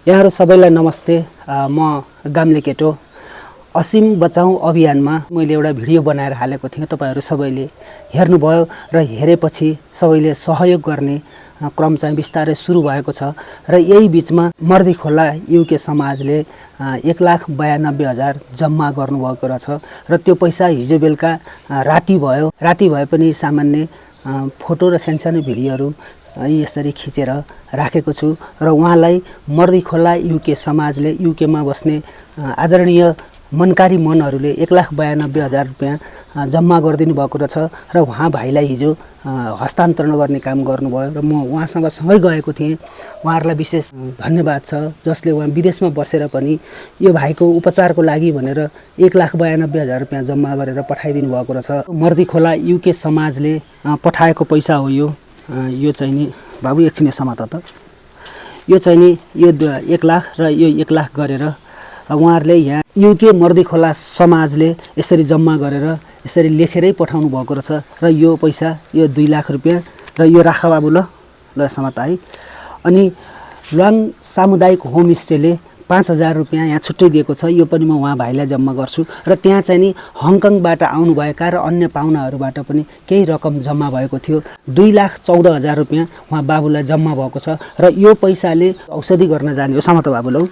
यहाँहरु सबैलाई नमस्ते। म गाम्ले केटो असीम बचाऊ अभियानमा मैले एउटा भिडियो बनाएर हालेको थिएँ। तपाईहरु सबैले हेर्नुभयो र हेरेपछि सबैले सहयोग गर्ने क्रम चाहिँ बिस्तारै सुरु भएको छ र यही बीचमा मर्दीखोला युके समाजले 1,92,000 जम्मा गर्नुभएको रहेछ र त्यो पैसा हिजो बेलुका राति भए पनि सामान्य फोटो र सानसानो भिडियोहरु यसरी खिचेर राखेको छु र उहाँलाई मर्दीखोला युके समाजले युकेमा बस्ने आदरणीय मनकारी मनहरूले 1,92,000 रुपैयाँ जम्मा गरिदिनु भएको रहेछ र उहाँ भाइलाई हिजो हस्तान्तरण गर्ने काम गर्नुभयो र म उहाँसँग सँगै गएको थिएँ। उहाँहरूलाई विशेष धन्यवाद छ जसले उहाँ विदेशमा बसेर पनि यो भाइको उपचारको लागि भनेर 1,92,000 रुपैयाँ जम्मा गरेर पठाइदिनु भएको रहेछ। मर्दीखोला युके समाजले पठाएको पैसा हो यो चाहिँ नि बाबु एकछिन समात त यो चाहिँ नि यो 1 लाख र यो 1 लाख गरेर उहाँहरूले यहाँ युके मर्दीखोला समाजले यसरी जम्मा गरेर यसरी लेखेरै पठाउनु भएको रहेछ र यो पैसा यो 2 लाख रुपैयाँ र यो राख बाबु ल समात है। अनि ल्वाङ सामुदायिक होमस्टेले 5,000 रुपैयाँ यहाँ छुट्टै दिएको छ। यो पनि म उहाँ भाइलाई जम्मा गर्छु र त्यहाँ चाहिँ नि हङकङबाट आउनुभएका र अन्य पाहुनाहरूबाट पनि केही रकम जम्मा भएको थियो। 2,14,000 रुपैयाँ उहाँ बाबुलाई जम्मा भएको छ र यो पैसाले औषधि गर्न जाने हो समत बाबु लौ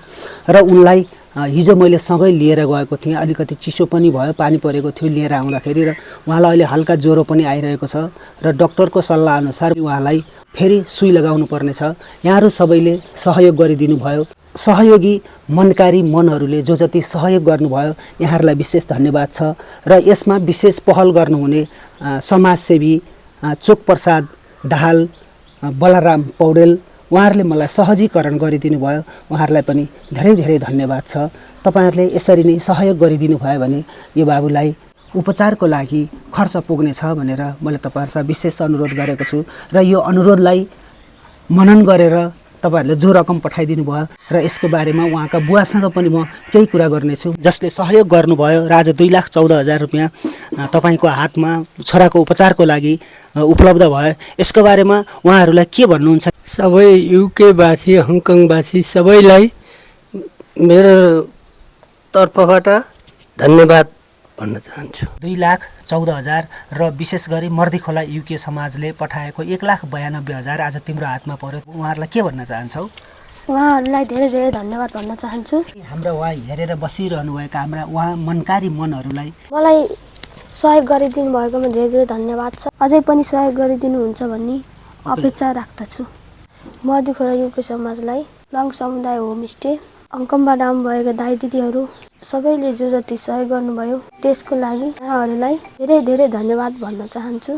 र उनलाई हिजो मैले सँगै लिएर गएको थिएँ। अलिकति चिसो पनि भयो, पानी परेको थियो लिएर आउँदाखेरि र उहाँलाई अहिले हल्का ज्वरो पनि आइरहेको छ र डाक्टरको सल्लाह अनुसार उहाँलाई फेरि सुई लगाउनु पर्ने छ। यहाँहरू सबैले सहयोग गरिदिनु भयो। सहयोगी मनकारी मनहरूले जो जति सहयोग गर्नुभयो यहाँहरूलाई विशेष धन्यवाद छ र यसमा विशेष पहल गर्नुहुने समाजसेवी चोक प्रसाद दाहाल, बलराम पौडेल उहाँहरूले मलाई सहजीकरण गरिदिनु भयो। उहाँहरूलाई पनि धेरै धेरै धन्यवाद छ। तपाईहरुले यसरी नै सहयोग गरिदिनु भयो भने यो बाबुलाई उपचारको लागि खर्च पुग्नेछ भनेर मैले तपाईहरुसँग विशेष अनुरोध गरेको छु र यो अनुरोधलाई मनन गरेर तपाईहरुले जो रकम पठाइदिनु भयो र यसको बारेमा उहाँका बुवासँग पनि म केही कुरा गर्नेछु जसले सहयोग गर्नुभयो र आज 2,14,000 रुपैयाँ तपाईको हातमा छोराको उपचारको लागि उपलब्ध भयो। यसको बारेमा उहाँहरूलाई के भन्नुहुन्छ? सबै युके वासी हङकङ वासी सबैलाई मेरो तर्फबाट धन्यवाद भन्न चाहन्छु। 2,14,000 र विशेष गरी मर्दीखोला युके समाजले पठाएको 1,92,000 आज तिम्रो हातमा पर्यो। उहाँहरूलाई के भन्न चाहन्छौ? उहाँहरूलाई धेरै धेरै धन्यवाद भन्न चाहन्छु। हाम्रो उहाँ हेरेर बसिरहनुभएका हाम्रा उहाँ मनकारी मनहरूलाई मलाई सहयोग गरिदिनु भएकोमा धेरै धेरै धन्यवाद छ। अझै पनि सहयोग गरिदिनुहुन्छ भन्ने अपेक्षा राख्दछु। मर्दीखोला युके समाजलाई, ल्वाङ समुदाय होमस्टे, हङकङबाट आउनुभएका दाइ दिदीहरू सबैले जो जति सहयोग गर्नुभयो त्यसको लागि उहाँहरूलाई धेरै धेरै धन्यवाद भन्न चाहन्छु।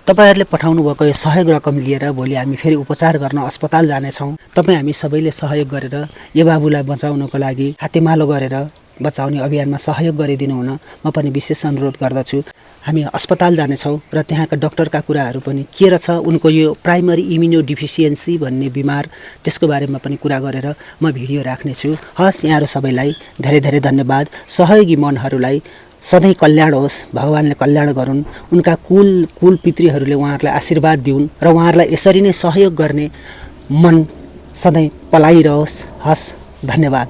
तपाईहरुले पठाउनु भएको यो सहयोग रकम लिएर भोलि हामी फेरि उपचार गर्न अस्पताल जानेछौँ। तपाईँ हामी सबैले सहयोग गरेर यो बाबुलाई बचाउनको लागि हातेमालो गरेर बचाउने अभियानमा सहयोग गरिदिनु हुन म पनि विशेष अनुरोध गर्दछु। हामी अस्पताल जानेछौँ र त्यहाँका डाक्टरका कुराहरू पनि के रहेछ, उनको यो प्राइमरी इम्युनो डिफिसियन्सी भन्ने बिमार त्यसको बारेमा पनि कुरा गरेर म भिडियो राख्नेछु। हस्, यहाँहरू सबैलाई धेरै धेरै धन्यवाद। सहयोगी मनहरूलाई सधैँ कल्याण होस्, भगवानले कल्याण गरून्, उनका कुल पितृहरूले उहाँहरूलाई आशीर्वाद दिउन् र उहाँहरूलाई यसरी नै सहयोग गर्ने मन सधैँ पलाइरहोस्। हस्, धन्यवाद।